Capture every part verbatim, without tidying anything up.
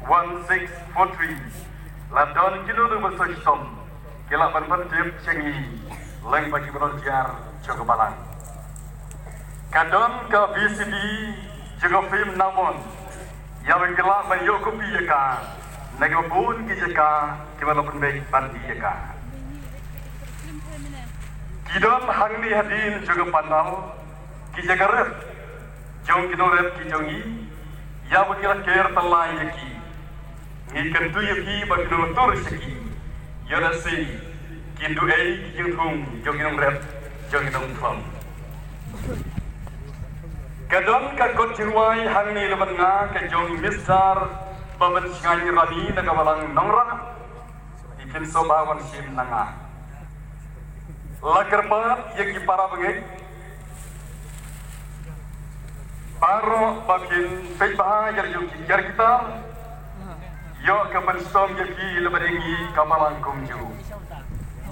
One six four three. La don kino kino ba sngewshitom ki lah ban pyntip sha ngi lyngba ki volunteer jong ka balang. Ka don ka V C D jong ka film Nawon, ïa ba ki lah ban ïoh copy ïa ka na kiba bun ki jaka kiba la pynbeit ban ïa ka. Ki don hangne hadien jong ka pandal ki jaka rep jong ki nongrep ki jong ngi, ïa ba ngi la ker tyllai ïa ki. Ngi kyntu ïa phi ba phin ïa tur sha ki, ïa lada shisha kin duh ei ki jingthung jong ki nongrep jong ki nongthlong. Ka don ka kot jingrwai hangne lyngba nga ka jong Mister Pawan Shngain Rani na ka balang Nongrah. Ki pynshong ba wan shim na nga. La kyrpad ïa ki para bangeit baroh ba kin peit bha ïa la jong ki kiar guitar, ïoh ka pynshitom ïa ki lyngba ïa ngi ka balang kumjuh.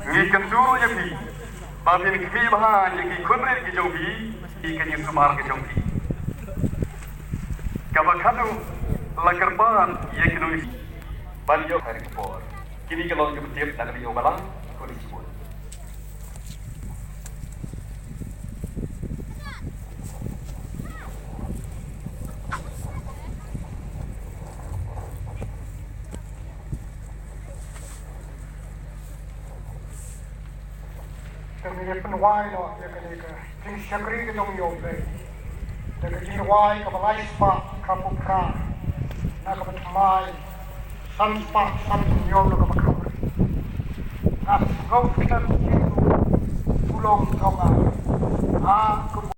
Ngi kyntu ïa phi ba phin khmih bha ïa ki khun rit ki jong phi, ki kñi sumar ki jong phi. Kaba khadduh la kyrpad ïa ki nongïalam ban ïoh ha ri ka por. Kine ki long ki pyntip na ka liang jong ka balang, khublei shibun. Te ngin ïa pynwai noh ïa kane ka jingshakri ka jong ngi, U Blei. Da ka jingrwai kaba lai spah khatphra, na kaba thymmai san spah san hynñiew na kaba khatphra. Nga sngewthuh ïa u long jong nga. Nga kum